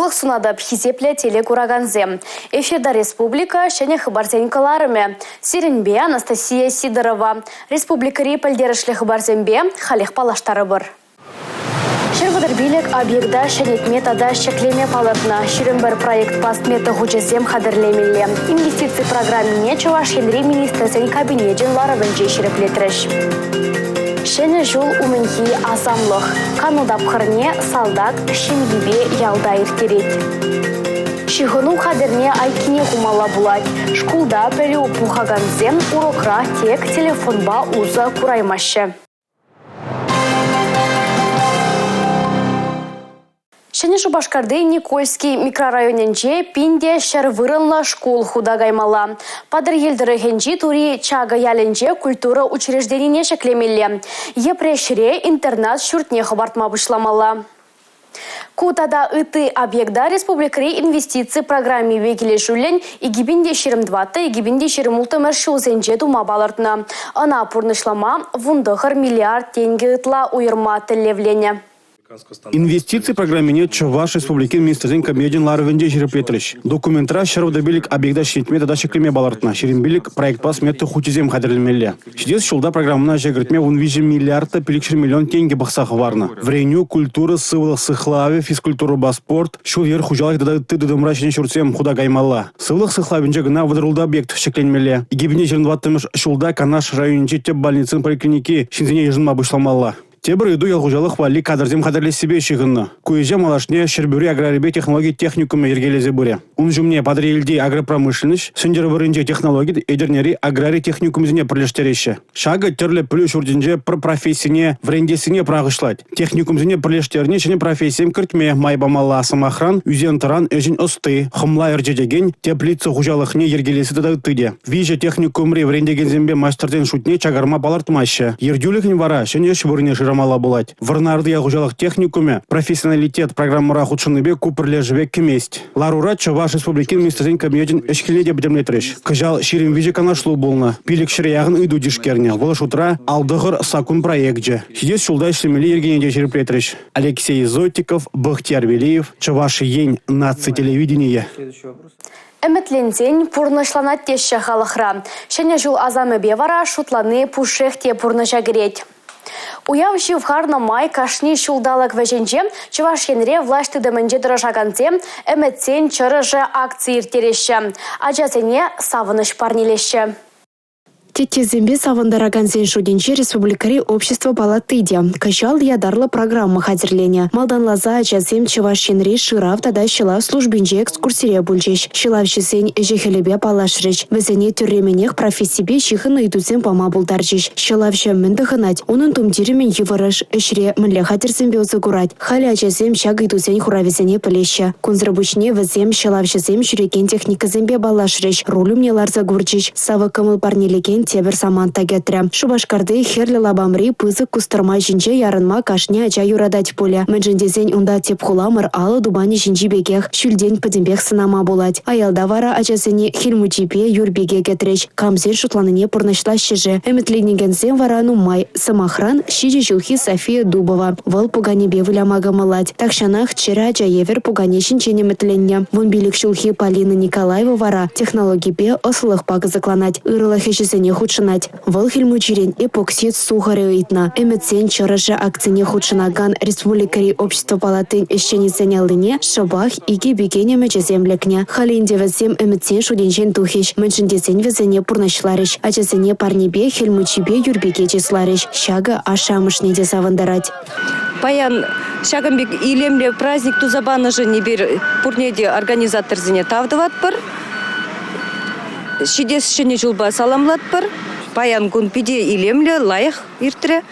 Сывлӑх сунатӑп, хисеплӗ телекуракансем. Эфирта республика ҫӗнӗ хыпарсен кӑларӑмӗ. Сирӗнпе Анастасия Сидорова. Республикӑри пӗлтерӗшлӗ хыпарсемпе халех паллаштарӑпӑр. 135 объекта ҫӗнетме тата ҫӗклеме палӑртнӑ. 21 проектпа смета хучӗсем хатӗрлемелле. Инвестици программине Чӑваш Енри Министрсен Кабинечӗн ларӑвӗнче ҫирӗплетрӗҫ. Ҫӗнӗ ҫул умӗнхи асамлӑх. Кану тапхӑрне салтак ҫемйипе ялта ирттерет. Ҫыхӑну хатӗрне айккине хумалла пулать. Шкулта пӗлӳ пухакансем урокра тек телефонпа усӑ кураймаҫҫӗ. Ҫӗнӗ Шупашкарти Никольский микрорайонӗнче 1100 вырӑнлӑ шкул хута каймалла. Патӑрьел тӑрӑхӗнчи Тури Чакӑ ялӗнче культура учрежденине ҫӗклемелле. Йӗпреҫре интернат ҫуртне хӑпартма пуҫламалла. Ку тата ытти объекта республикӑри инвестици программипе килӗшӳллӗн 2024-2026 ҫулсенче тума палӑртнӑ. Ӑна пурнӑҫлама 19 миллиард тенкӗ ытла уйӑрма тӗллевленӗ. Инвестици программине Чӑваш Республикин Министрсен Кабинечӗн ларӑвӗнче ҫирӗплетрӗҫ. Документра 135 объекта ҫӗнетме тата ҫӗклеме палӑртнӑ, 25 проектпа смета хучӗсем хатӗрлемелле. Ҫитес ҫулта программӑна ӗҫе кӗртме 13 миллиард та 500 миллион тенкӗ пӑхса хӑварнӑ. Вӗренӳ, культура, сывлӑх сыхлавӗ, физкультурӑпа спорт, ҫул-йӗр хуҫалӑхӗ тата ытти тытӑмра ҫӗнӗ ҫуртсем хута каймалла. Сывлӑх сыхлавӗнче кӑна 36 объект ҫӗкленмелле. 2024-мӗш ҫулта Канаш районӗнчи тӗп больницӑн поликлиники ҫынсене йышӑнма пуҫламалла. Тепӗр ыйту ял хуҫалӑх валли кадрсем хатӗрлессипе ҫыхӑннӑ. Ку ӗҫе малашне Ҫӗрпӳри аграрипе технологи техникумӗ йӗркелесе пырӗ. Ун ҫумне Патӑрьелти агропромышленноҫ, Сӗнтӗрвӑрринчи технологи, Етӗрнери аграри техникумӗсене пӗрлештереҫҫӗ. Ҫакӑ тӗрлӗ пӗлӳ ҫуртӗнче пӗр профессине вӗрентессине пӑрахӑҫлать. Техникумсене пӗрлештерни ҫӗнӗ профессисем кӗртме май памалла. Сӑмахран, ӳсен-тӑран ӗҫӗн ӑсти, хӑмла ӗрчетекен, теплица хуҫалӑхне йӗркелесси тата ытти те. Виҫӗ техникумри вӗрентекенсемпе маҫтӑрсен шутне чакарма палӑртмаҫҫӗ. Ертӳлӗхӗн вара ҫӗнӗ ӗҫ вырӑнӗ шырамалла пулать. Вӑрнарти ял хуҫалӑх техникумӗ «Профессионалитет» программӑра хутшӑннипе ку пӗрлешӗве кӗмест. Ларура Чӑваш Республикин Министрсен Кабинечӗн ӗҫ-хӗлне те пӗтӗмлетрӗҫ. Кӑҫал 23 канашлу пулнӑ, 500 яхӑн ыйту тишкернӗ. Вӑл шутра 59 саккун проекчӗ. Ҫитес ҫулта ӗҫлемелли йӗркене те ҫирӗплетрӗҫ. Алексей Зотиков, Бахтияр Велиев, Чӑваш Ен наци телевиденийӗ. Ӗмӗтленсен пурнӑҫланать теҫҫӗ халӑхра. Ҫӗнӗ ҫул асамӗпе вара шутлани пушшех те пурнӑҫа кӗрет. Уяв ҫывхарнӑ май кашни ҫулталӑк вӗҫӗнче Чӑваш Енре влаҫ тытӑмӗнче тӑрӑшакансем «Ӗмӗтсен чӑрӑшӗ» акци ирттереҫҫӗ. Ачасене савӑнӑҫ парнелеҫҫӗ. Теттесемпе савӑнтаракансен шутӗнче республикӑри общество палати те. Кӑҫал ятарлӑ программа хатӗрленӗ. Малтанласа ачасем Чӑваш Енри шырав тата ҫӑлав службинче экскурсире пулчӗҫ. Ҫӑлавҫӑсен ӗҫӗ-хӗлӗпе паллашрӗҫ. Вӗсене тӳрремӗнех профессипе ҫыхӑннӑ ыйтусем пама пултарчӗҫ. Ҫӑлавҫӑ мӗн тӑхӑнать, унӑн тумтирӗ мӗн йывӑрӑш, ӗҫре мӗнле хатӗрсемпе усӑ курать, Халӗ ачасем ҫак ыйтусен хуравӗсене пӗлеҫҫӗ. Кунсӑр пуҫне вӗсем ҫӑлавҫӑсем ҫӳрекен техникӑсемпе паллашрӗҫ, руль умне ларса курчӗҫ. Савӑк кӑмӑл парнелекен тепӗр самант та кӗтрӗ. Шупашкарти Хӗрлӗ лапамри пысӑк кустӑрма ҫинче ярӑнма кашни ача юратать пулӗ. Мӗншӗн тесен унта тӗп хуламӑр алӑ тупанӗ ҫинчи пекех ҫӳлтен пӗтӗмпех сӑнама пулать. Аялта вара ачасене Хӗл Мучипе Юр пике кӗтрӗҫ. Камсен шутланине пурнӑҫлаҫҫӗ-ши? Ӗмӗтленекенсем вара нумай. Сӑмахран, ҫичӗ ҫулхи София Дубова. Вӑл пуканепе выляма кӑмӑллать. Тахҫанах чӗрӗ ача евӗр пукане ҫинчен ӗмӗтленнӗ. 15 ҫулхи Полина Николаева вара технологипе, ӑслӑлӑхпа кӑсӑкланать, ырӑлӑх ӗҫӗсене хутшӑнать. Вӑл Хӗл Мучирен эпоксид сухӑрӗ ыйтнӑ. Ӗмӗтсен чӑрӑшӗ акцине хутшӑнакан республикӑри общество палатин ӗҫченӗсен аллине шӑпах икӗ пикен ӗмӗчӗсем лекнӗ. Халӗ ӗнтӗ вӗсем ӗмӗтсен шутӗнчен тухӗҫ, мӗншӗн тесен вӗсене пурнӑҫларӗҫ. Ачасене парнепе Хӗл Мучипе Юрпике чысларӗҫ. Ҫакӑ ашшӗ-амӑшне те савӑнтарать. Паян ҫакӑн пек илемлӗ праздник туса панӑшӑн эпир пурне те организаторсене тав тӑватпӑр. Ҫитес Ҫӗнӗ ҫулпа саламлатпӑр. Паян кун питӗ илемлӗ, лайӑх иртрӗ.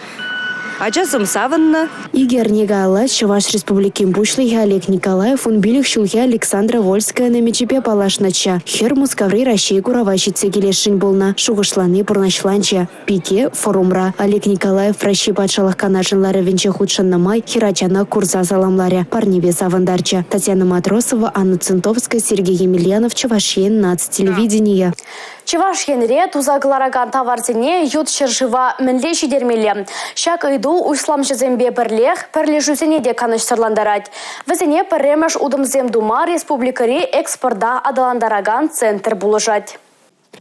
Ачасем савӑннӑ. Икӗ эрне каялла Чӑваш Республикин Пуҫлӑхӗ Олег Николаев 15 ҫулхи Александра Вольская ӗмӗчӗпе паллашнӑччӗ. Хӗр Мускаври Раҫҫей курава ҫитсе килесшӗн пулнӑ. Шухӑшлани пурнӑҫланчӗ. Пике форумра Олег Николаев Раҫҫей Патшалӑх Канашӗн ларӑвӗнче хутшӑннӑ май хӗрачана курса саламларӗ, парнепе савӑнтарчӗ. Татьяна Матросова, Анна Цинтовская, Сергей Емельянов, Чӑваш Ен наци телевиденийӗ. Чӑваш Енре туса кӑларакан таварсене ют ҫӗршыва мӗнле ҫитермелле? Ҫак ыйту. ыйту усламҫӑсемпе пӗрлех пӗрлешӳсене те канӑҫсӑрлантарать. Вӗсене пӗрремӗш утӑмсем тума республикӑри экспорта аталантаракан центр пулӑшать.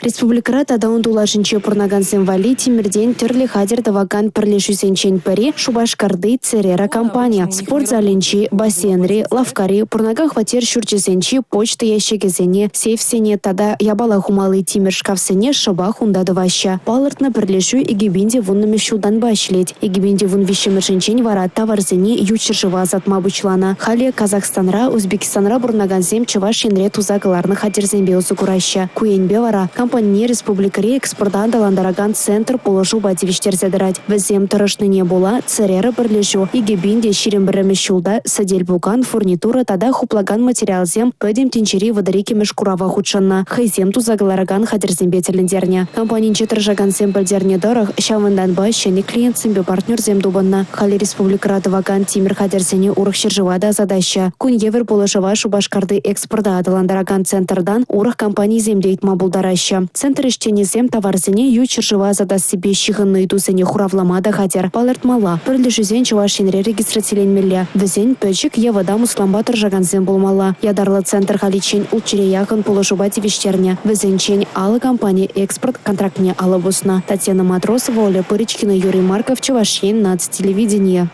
Республикӑра тата ун тулашӗнче пурӑнакансем валли тимӗртен тӗрлӗ хатӗр тӑвакан пӗрлешӳсенчен пӗри Шупашкарти «Церера» компани. Спорт залӗнчи, бассейнри, лавккари, пурӑнакан хваттер ҫурчӗсенчи почта ящикӗсене, сейфсене тата япала хумалли тимӗр шкафсене шӑпах унта тӑваҫҫӗ. Палӑртнӑ пӗрлешӳ 2010-мӗш ҫултанпа ӗҫлет. 2013-мӗшӗнчен вара таварсене ют ҫӗршыва ӑсатма пуҫланӑ. Халӗ Казахстанра, Узбекистанра пурӑнакансем Чӑваш Енре туса кӑларнӑ хатӗрсемпе усӑ кураҫҫӗ. Ку енпе вара компанине республикӑри экспорта аталантаракан центр пулӑшупа тивӗҫтерсе тӑрать. Вӗсем тӑрӑшнине пула «Церера» пӗрлешӳ 2021-мӗш ҫулта сӗтел-пукан, фурнитура тата хуплакан материалсем пӗтӗм тӗнчери 32-мӗш курава хутшӑннӑ, хӑйсем туса кӑларакан хатӗрсемпе тӗлӗнтернӗ. Компанинче тӑрӑшакансем пӗлтернӗ тӑрӑх, ҫавӑнтанпа ҫӗнӗ клиентсемпе партнерсем тупӑннӑ. Халӗ республикӑра тӑвакан тимӗр хатӗрсене урӑх ҫӗршыва та ӑсатаҫҫӗ. Кун евӗр пулӑшӑва Шупашкарти экспорта аталантаракан центртан урӑх компанисем те ыйтма пултараҫҫӗ. Центр ӗҫченӗсем таварсене ют ҫӗршыва ӑсатассипе ҫыхӑннӑ ыйтусене хуравлама та хатӗр. Палӑртмалла, пӗрлешӳсен Чӑваш Енре регистрациленмелле. Вӗсен пӗчӗк е вӑтам услампа тӑрӑшакансем пулмалла. Ятарлӑ центр халиччен ултҫӗре яхӑн пулӑшупа тивӗҫтернӗ. Вӗсенчен 50 компани экспорт контрактне алӑ пуснӑ. Татьяна Матросова, Оля Пырочкина, Юрий Марков, Чӑваш Ен наци телевиденийӗ.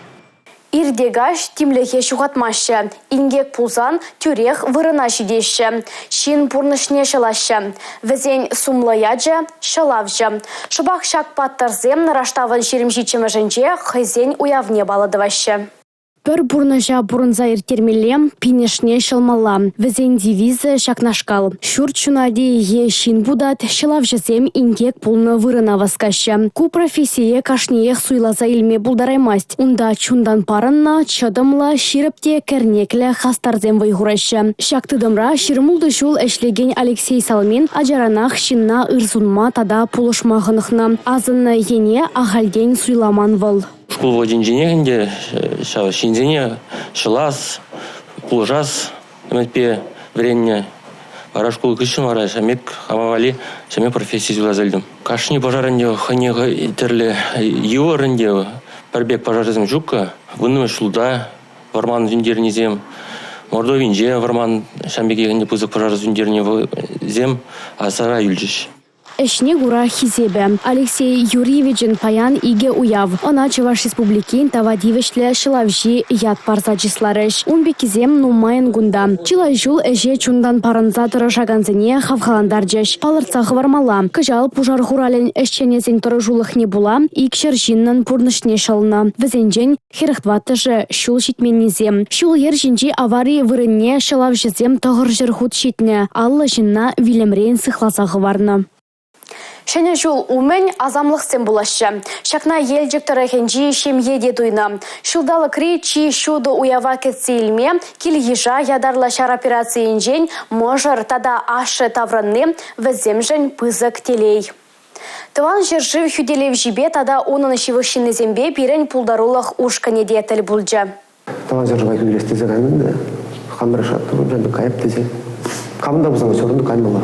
Ирте каҫ тимлӗхе ҫухатмаҫҫӗ. Инкек пулсан тӳрех вырӑна ҫитеҫҫӗ. Ҫын пурнӑҫне ҫӑлаҫҫӗ. Вӗсен сумлӑ ячӗ – ҫӑлавҫӑ. Шӑпах ҫак паттӑрсем Раштавӑн 27-мӗшӗнче хӑйсен уявне паллӑ тӑваҫҫӗ. Пӗр пурнӑҫа пурӑнса ирттермелле, пинӗшне ҫӑлмалла. Вӗсен девизӗ ҫакнашкал: ҫурт ҫунать-и е ҫын путать, ҫӑлавҫӑсем инкек пулнӑ вырӑна васкаҫҫӗ. Ку профессие кашниех суйласа илме пултараймасть. Унта чунтан парӑннӑ, чӑтӑмлӑ, ҫирӗп те кӗрнеклӗ хастарсем вӑй хураҫҫӗ. Ҫак тытӑмра 26 ҫул ӗҫлекен Алексей Салмин ачаранах ҫынна ыр сунма тата пулӑшма хӑнӑхнӑ. Асӑннӑ ене ахальтен суйламан вӑл. Шкул вӑхӑтӗнченех ӗнтӗ ҫав ҫынсене ҫӑлас, пулӑшас ӗмӗтпе вӗреннӗ. Вара шкул хыҫҫӑн вара ҫав пек хама валли ҫав пек професси суйласа илтӗм. Кашни пожар ӗнтӗ хӑйне хӑй тӗрлӗ йывӑр ӗнтӗ. Пӗр пек пожарсем ҫуккӑ. Вуннӑмӗш ҫулта вӑрман сӳнтернисем, Мордовинче вӑрман ҫав пекех ӗнтӗ пысӑк пожар сӳнтернисем асра юлчӗҫ. Ӗҫне кура хисепӗ. Алексей Юрьевичӑн паян икӗ уяв. Ӑна Чӑваш Республикин тава тивӗҫлӗ ҫӑлавҫи ят парса чысларӗҫ. Ун пеккисем нумайӑн кунта. Чылай ҫул ӗҫе чунтан парӑнса тӑрӑшакансене хавхалантарчӗҫ. Палӑртса хӑвармалла, кӑҫал пушар хуралӗн ӗҫченӗсен тӑрӑшулӑхне пула 200 ҫыннӑн пурнӑҫне ҫӑлнӑ. Вӗсенчен 44-ӑшӗ ҫул ҫитменнисем. Ҫул-йӗр ҫинчи авари вырӑнне ҫӑлавҫӑсем 900 хут ҫитнӗ, 50 ҫынна вилӗмрен сыхласа хӑварнӑ. Ҫӗнӗ ҫул умӗн асамлӑхсем пулаҫҫӗ. Ҫакна Елчӗк тӑрӑхӗнчи ҫемье те туйнӑ. Ҫулталӑкри чи ҫутӑ уява кӗтсе илме кил-йыша ятарлӑ ҫар операцийӗнчен мӑшӑр тата ашшӗ таврӑнни вӗсемшӗн пысӑк телей. Тӑван ҫӗршыв хӳтӗлевҫипе тата унӑн ҫывӑх ҫыннисемпе пирӗн пултарулӑх ушкӑнӗ те тӗл пулчӗ. Тӑван ҫӗршыва хӳтӗлес тесе кайман та, хамӑр шутланӑ кайӑп тесе. Камӑн та пулсан все равно каймалла.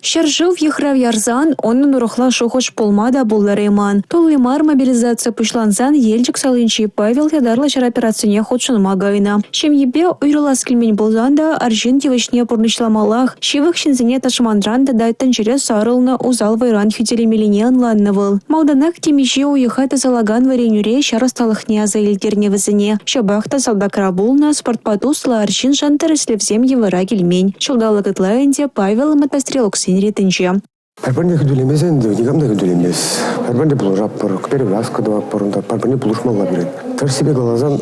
Ҫӗршыв йыхрав ярсан унӑн урӑхла шухӑш пулма та пултарайман. Тулли мар мобилизаци пуҫлансан Елчӗк салинчи Павел ятарлӑ ҫар операцине хутшӑнма кайнӑ. Ҫемйипе уйрӑлас килмен пулсан та арҫын тивӗҫне пурнӑҫламаллах. Ҫывӑх ҫынсене тӑшманран тата тӗнчере сарӑлнӑ усал вӑйран хӳтӗлемеллине ӑнланнӑ вӑл. Малтанах темиҫе уйӑха тӑсӑлакан вӗренӳре ҫар ӑсталӑхне аса илтернӗ вӗсене. Ҫапах та салтакра пулнӑ, спортпа туслӑ арҫыншӑн тӗрӗслевсем йывӑра килмен. Ҫулталӑк ытла ӗнтӗ Павел мотострелоксен ретӗнче. Пӗр-пӗрне хӳтӗлемесен никам та хӳтӗлемест. Пӗр-пӗрне пулӑшатпӑр, перевязка тӑватпӑр унта, пӗр-пӗрне пулӑшмалла пирӗн. Тӗрӗссипе каласан,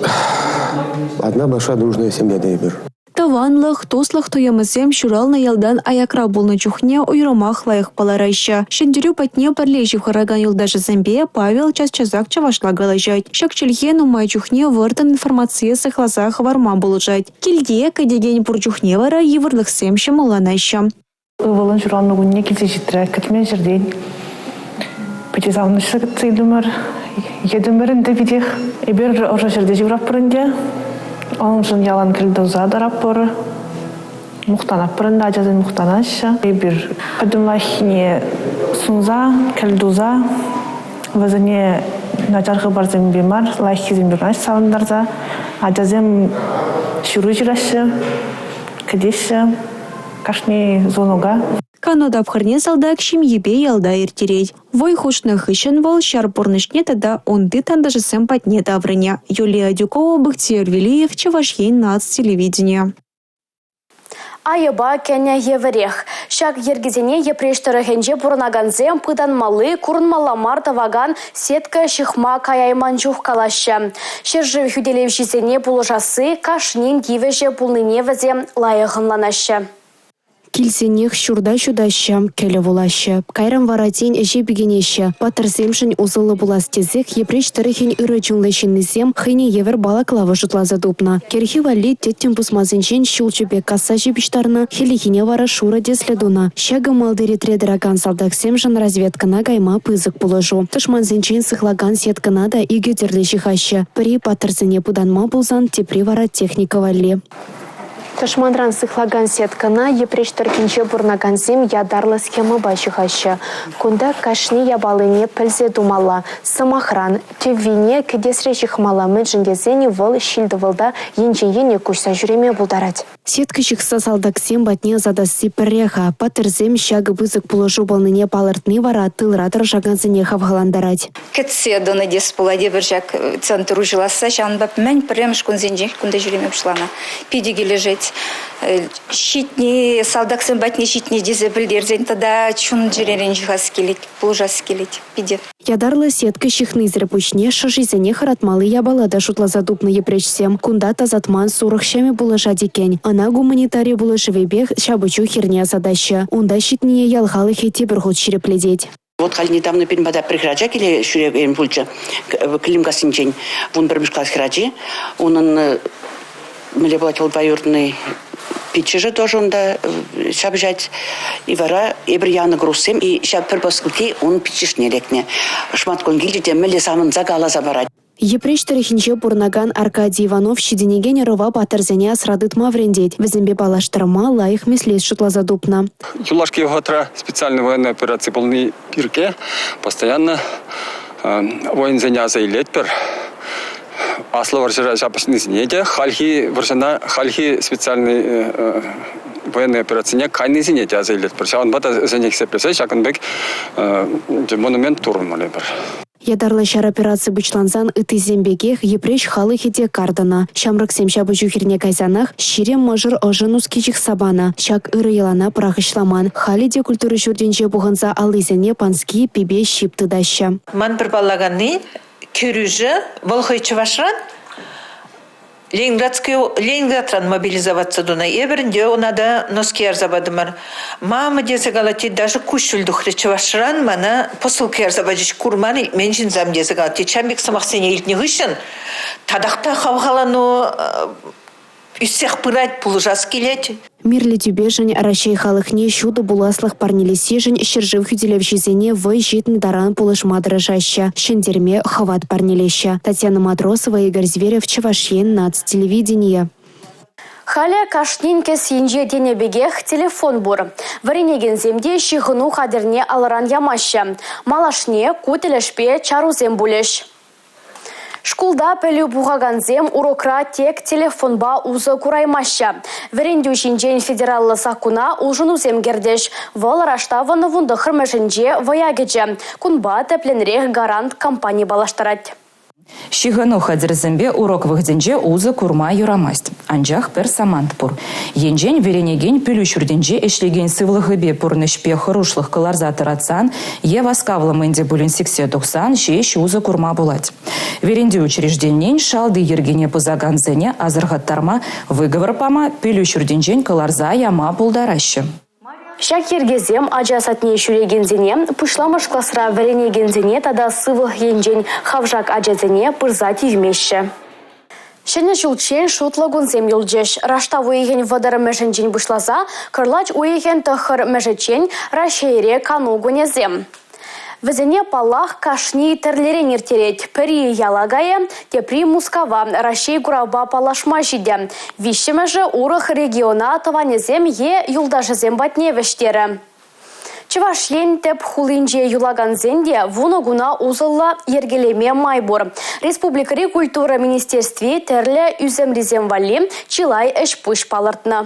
одна большая дружная семья тейӗпӗр. Тӑванлӑх, туслӑх туйӑмӗсем ҫуралнӑ ялтан аякра пулнӑ чухне уйрӑмах лайӑх палӑраҫҫӗ. Ҫӗнтерӳ патне пӗрле ҫывхаракан юлташӗсемпе Павел час-часах чӑвашла калаҫать. Ҫак чӗлхе нумай чухне вӑрттӑн информацие сыхласа хӑварма пулӑшать. Килте кӗтекен пур чухне вара йывӑрлӑхсем ҫӑмӑлланаҫҫӗ. Ывӑлӑн ҫуралнӑ кунне килсе ҫитрӗ. Кӗтмен ҫӗртен. Питӗ савӑнӑҫлӑ кӗтсе илтӗмӗр. Йӗтӗмӗр ӗнтӗ питех. Эпир ӑшӑ ҫӗрте ҫывӑратпӑр ӗнтӗ. Уншӑн ялан кӗлтуса тӑратпӑр. Мухтанатпӑр ӗнтӗ, ачасем мухтанаҫҫӗ. Эпир пӗтӗм лайӑххине сунса, кӗлтуса вӗсене Начар хыпарсемпе мар, лайӑххисемпе кӑна савӑнтарса. Ачасем ҫыру ҫыраҫҫӗ, кӗтеҫҫӗ кашни звонока. Кану тапхӑрне салтак ҫемйипе ялта ирттерет. Вӑй хушнӑ хыҫҫӑн вӑл ҫар пурнӑҫне тата унти тантӑшӗсем патне таврӑнӗ. Юлия Адюкова, Бахтиер Велиев, Чӑваш Ен наци телевиденийӗ. Айӑпа кӗнӗ евӗрех. Ҫак йӗркесене Йӗпреҫ тӑрӑхӗнче пурӑнакансем пытанмалли, курӑнмалла мар тӑвакан сетка ҫыхма каяйман чух калаҫҫӗ. Ҫӗршыв хӳтӗлевҫисене пулӑшасси кашнин тивӗҫӗ пулнине вӗсем лайӑх ӑнланаҫҫӗ. Килсенех ҫурта ҫутаҫҫӗ, кӗлӗ вулаҫҫӗ. Кайран вара тин ӗҫе пикенеҫҫӗ. Паттӑрсемшӗн усӑллӑ пулас тесех Йӗпреҫ тӑрӑхӗн ырӑ чунлӑ ҫыннисем хӑйне евӗр балаклава шутласа тупнӑ. Кӗрхи валли тӗттӗм пусмасенчен ҫулҫӑ пек касса ҫыпӑҫтарнӑ, хӗллехине вара шурӑ тӗслӗ тунӑ. Ҫакӑ малти ретре тӑракан салтаксемшӗн разведкӑна кайма пысӑк пулӑшу. Тӑшмансенчен сыхлакан сеткӑна та икӗ тӗрлӗ ҫыхаҫҫӗ. Пӗри паттӑрсене пытанма пулсан, тепри вара техника валли. Тӑшманран сыхлакан сеткӑна Йӗпреҫ тӑрӑхӗнче пурӑнакансем ятарлӑ схемӑпа ҫыхаҫҫӗ. Кунта кашни япалине пӗлсе тумалла. Сӑмахран, тӗввине кӗтесре ҫыхмалла, мӗншӗн тесен вӑл ҫил-тӑвӑлта енчен енне куҫса ҫӳреме пултарать. Сетка ҫыхса салтаксем патне ӑсатасси пӗрре-ха. Паттӑрсем ҫакӑ пысӑк пулӑшу пулнине палӑртни вара тылра тӑрӑшакансене хавхалантарать. Кӗтсе тӑнӑ тес пулать эпир ҫак центр уҫӑласса. Ҫавӑнпа мӗн пӗрремӗш кунсенчех кунта ҫӳреме пуҫланӑ. Питӗ килӗшет. Ҫитни, салтаксем патне ҫитни тесе пӗлтерсен тата чун-чӗререн ҫыхас килет, пулӑшас килет питӗ. Ятарлӑ сетка ҫыхнисӗр пуҫне шӑшисене хӑратмалли япала та шутласа тупнӑ йӗпреҫсем. Кунта тасатман сурӑх ҫӑмӗ пулӑшать иккен. Ӑна гуманитари пулӑшӑвӗпех ҫапӑҫу хирне ӑсатаҫҫӗ. Унта ҫитнине ял халӑхӗ тепӗр хут ҫирӗплетет. Вот халь недавно пирӗн пата пӗр хӗрача киле ҫӳрекен пулчӗ Климкассинчен 11-мӗш класс хӗрачи. Унӑн мӗнле пулать вӑл двоюродный пиччӗшӗ тоже унта ҫапӑҫать. И вара эпир янӑ грузсем и ҫав пӗр посылки ун пиччӗшне лекнӗ. Шматкун килчӗ те мӗнле савӑнса каласа парать. Йӗпреҫ тӑрӑхӗнче пурӑнакан Аркадий Иванов ҫитӗнекен ӑрӑва паттӑрсене асра тытма вӗрентет. Вӗсемпе паллаштарма лайӑх меслет шутласа тупнӑ. Юлашки вӑхӑтра специальный военная операци пулни пирки постоянно воинсене аса илетпӗр. Аслӑ вӑрҫӑра ҫапӑҫнисене те, хальхи вӑрҫӑна, хальхи специальный военной операцине кайнисене те аса илетпӗр. Ҫавӑнпа та вӗсене хисеплесе ҫакӑн пек монумент турӑмӑр эпир. Ятарлӑ ҫар операци пуҫлансан ыттисем пекех Йӗпреҫ халӑхӗ те кар тӑнӑ. Ҫамрӑксем ҫапӑҫу хирне кайсанах 20 мӑшӑр ӑшӑ нуски ҫыхса панӑ. Ҫак ырӑ йӑлана пӑрахӑҫламан. Халӗ те культура ҫуртӗнче пухӑнса аллисене пански, пипе, ҫип тытаҫҫӗ. Ман пӗр паллаканни кӗрӳшӗ, вӑл хӑй чӑвашран, Ленинградский, Ленинградран мобилизоваться тунӑ. Эпир ӗнтӗ ӑна та носки ярса патӑмӑр. Мама тесе калать, тет, даже куҫҫуль тухрӗ чӑвашран мана посылка ярса пачӗҫ, курман, илтмен ҫынсам тесе калать. Тет, ҫавӑн пек сӑмахсене илтнӗ хыҫҫӑн татах та хавхалану ӳссех пырать, пулӑшас килет. Мирлӗ тӳпешӗн, Раҫҫей халӑхне ҫутӑ пуласлӑх парнелессишӗн ҫӗршыв хӳтӗлевҫисене вӑй ҫитнӗ таран пулӑшма тӑрӑшаҫҫӗ, ҫӗнтерме хӑват парнелеҫҫӗ. Татьяна Матросова, Игорь Зверев, Чӑваш Ен наци телевиденийӗ. Халӗ кашнин кӗсйинче тенӗ пекех телефон пур. Вӗренекенсем те ҫыхӑну хатӗрне алӑран ямаҫҫӗ. Малашне ку тӗлӗшпе чарусем пулӗҫ. Шкулта пӗлӳ пухакансем урокра тек телефонпа усӑ кураймаҫҫӗ. Вӗрентӳ ҫинчен федераллӑ саккуна улшӑнусем кӗртӗҫ. Вӑл раштавӑн 19-мӗшӗнче вӑя кӗчӗ. Кунпа тӗплӗнрех «Гарант» компани паллаштарать. Ҫыхӑну хатӗрӗсемпе урок вӑхӑтӗнче усӑ курма юрамасть. Анчах пӗр самант пур. Енчен вӗренекен пӗлӳ ҫуртӗнче ӗҫлекен сывлӑхӗпе пурнӑҫпе хӑрушлӑх кӑларса тӑратсан е васкавлӑ мӗн те пулин сиксе тухсан ҫеҫ усӑ курма пулать. Вӗрентӳ учрежденин шалти йӗркине пӑсакансене асӑрхаттарма, выговор пама пӗлӳ ҫуртӗнчен кӑларса яма пултараҫҫӗ. Ҫак йӗркесем ача садне ҫӳрекенсене, пуҫламӑш класра вӗренекенсене тата сывлӑх енчен хавшак ачасене пырса тивмеҫҫӗ. Ҫӗнӗ ҫулччен шутлӑ кунсем юлчӗҫ. Раштав уйӑхӗн 30-мӗшӗнчен пуҫласа кӑрлач уйӑхӗн 9-мӗшӗччен Раҫҫейре кану кунӗсем. Вӗсене, паллах, кашни тӗрлӗрен ирттерет. Пӗри яла кайӗ, тепри Мускава Раҫҫей куравпа паллашма ҫитӗ. Виҫҫӗмӗшӗ урӑх региона тӑванӗсем е юлташӗсем патне вӗҫтерӗ. Чӑваш Ен тӗп хулинче юлакансен те 10 куна усӑллӑ йӗркелеме май пур. Республикӑри культура министерстви тӗрлӗ ӳсӗмрисем валли чылай ӗҫ-пуҫ палӑртнӑ.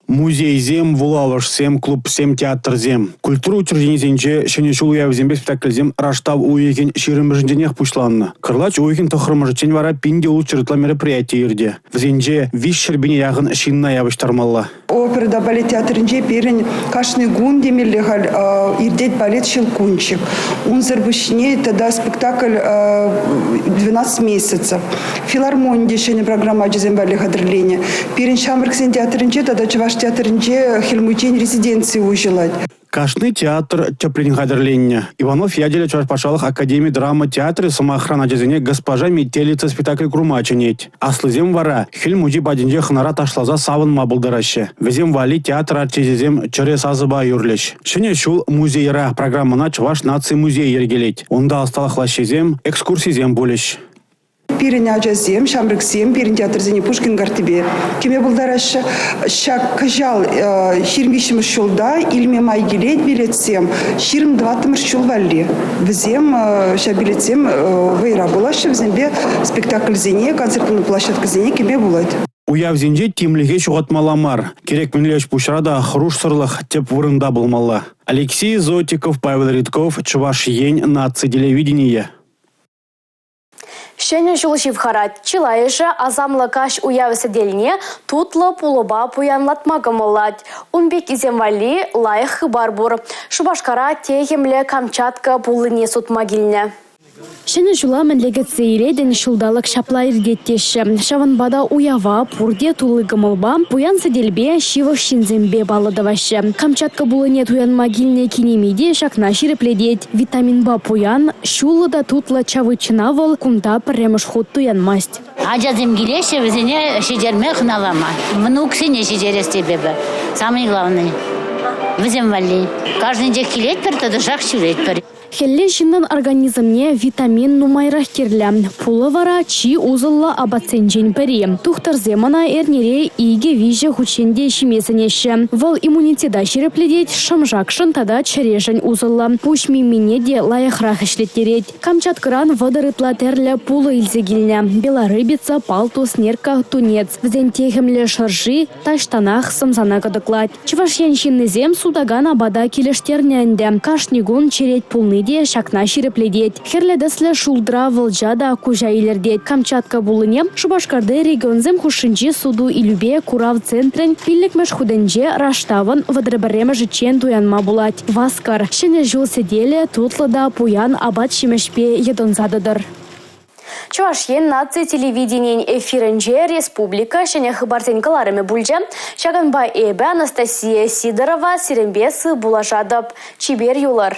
Музейсем, вулавӑшсем, клубсем, театрсем. Культура учрежденийӗсенче Ҫӗнӗ ҫул уявӗсемпе спектакльсем раштав уйӑхӗн 20-мӗшӗнченех пуҫланнӑ. Кӑрлач уйӑхӗн 9-мӗшӗччен вара 1600 ытла мероприяти иртӗ. Вӗсенче 300 пине яхӑн ҫынна явӑҫтармалла. Опера та балет театрӗнче пирӗн кашни кун темелле халь иртет балет «Щелкунчик». Унсӑр пуҫне тата спектакль «12 месяцев». Филармони те ҫӗнӗ программа ачасем валли хатӗрленӗ. Пирӗн ҫамрӑксен театрӗнче тата чӑваш театрӗнче Хӗл Мучин резиденцийӗ уҫӑлать. Кашни театр тӗплӗн хатӗрленнӗ. Иванов ячӗллӗ Чӑваш патшалӑх академи драма театрӗ сӑмахран ачасене «Госпожа Метелица» спектакль курма чӗнет. Аслисем вара Хӗл Мучи патӗнче хӑнара ташласа савӑнма пултараҫҫӗ. Вӗсем валли театр артисчӗсем чӗрӗ сасӑпа юрлӗҫ. Ҫӗнӗ ҫул музейра программӑна Чӑваш наци музейӗ йӗркелет. Унта ӑсталӑх лаҫҫисем, экскурсисем пулӗҫ. Пирӗн ачасем, ҫамрӑксем пирӗн театрсене Пушкин карттипе кӗме пултараҫҫӗ. Ҫак кӑҫал 23-мӗш ҫулта илме май килет билетсем 24-мӗш ҫул валли. Вӗсем ҫав билетсем вӑйра пулаҫҫӗ, вӗсемпе спектакльсене, концертный площадкӑсене кӗме пулать. Уявсенче тимлӗхе ҫухатмалла мар. Кирек мӗнле ӗҫ-пуҫра та хӑрушсӑрлӑх тӗп вырӑнта пулмалла. Алексей Зотиков, Павел Ритков, Чӑваш Ен наци телевиденийӗ. Ҫӗнӗ ҫул ҫывхарать. Чылайӑшӗ асамлӑ каҫ уяв сӗтелне тутлӑ пулӑпа пуянлатма кӑмӑллать. Ун пеккисем валли лайӑх хыпар пур. Шупашкара техӗмлӗ Камчатка пуллине сутма килнӗ. Ҫӗнӗ ҫула мӗнле кӗтсе илетӗн, ҫулталӑк ҫапла иртет теҫҫӗ. Ҫавӑнпа та уява пурте тулли кӑмӑлпа, пуян сӗтелпе, ҫывӑх ҫынсемпе паллӑ тӑваҫҫӗ. Камчатка пуллине туянма килнӗ кинеми те ҫакна ҫирӗплетет. Витаминпа пуян, ҫуллӑ та тутлӑ чавычӑна вӑл кунта пӗрремӗш хут туянмасть. Ачасем килеҫҫӗ, вӗсене ҫитерме, хӑналама. Мӑнуксене ҫитерес теп эпӗ. Самый главный. Вӗсем валли. Кашнинчех килетпӗр, тӑтӑшах ҫӳретпӗр. Хӗлле ҫыннӑн организмне витамин нумайрах кирлӗ. Пулӑ вара чи усӑллӑ апатсенчен пӗри. Тухтӑрсем ӑна эрнере 2-3 хутчен те ҫиме сӗнеҫҫӗ. Вӑл иммунитета ҫирӗплетет, шӑм-шакшӑн тата чӗрешӗн усӑллӑ. Пуҫ мимине те лайӑхрах ӗҫлеттерет. Камчаткӑран 30 ытла тӗрлӗ пулӑ илсе килнӗ. Белорыбица, палтус, нерка, тунец. Вӗсен техӗмлӗ шӑрши таҫтанах сӑмсана кӑтӑклать. Чӑваш Ен ҫыннисем сутакан апата килӗштернӗ ӗнтӗ. Кашни кун черет пулни те ҫакна ҫирӗплетет. Хӗрлӗ тӗслӗ шултра вӑлча та куҫа илӗртет. Камчатка пуллине Шупашкарти регионсем хушшинчи суту-илӳпе курав центрӗн пиллӗкмӗш хутӗнче раштавӑн 31-мӗшӗччен туянма пулать. Васкӑр, Ҫӗнӗ ҫул сӗтелӗ тутлӑ та пуян апат-ҫимӗҫпе йӑтӑнса тӑтӑр. Чӑваш Ен наци телевиденийӗн эфирӗнче республика ҫӗнӗ хыпарсен кӑларӑмӗ пулчӗ. Ҫакӑнпа эпӗ, Анастасия Сидорова, сирӗнпе сыв пулашатӑп. Чипер юлӑр.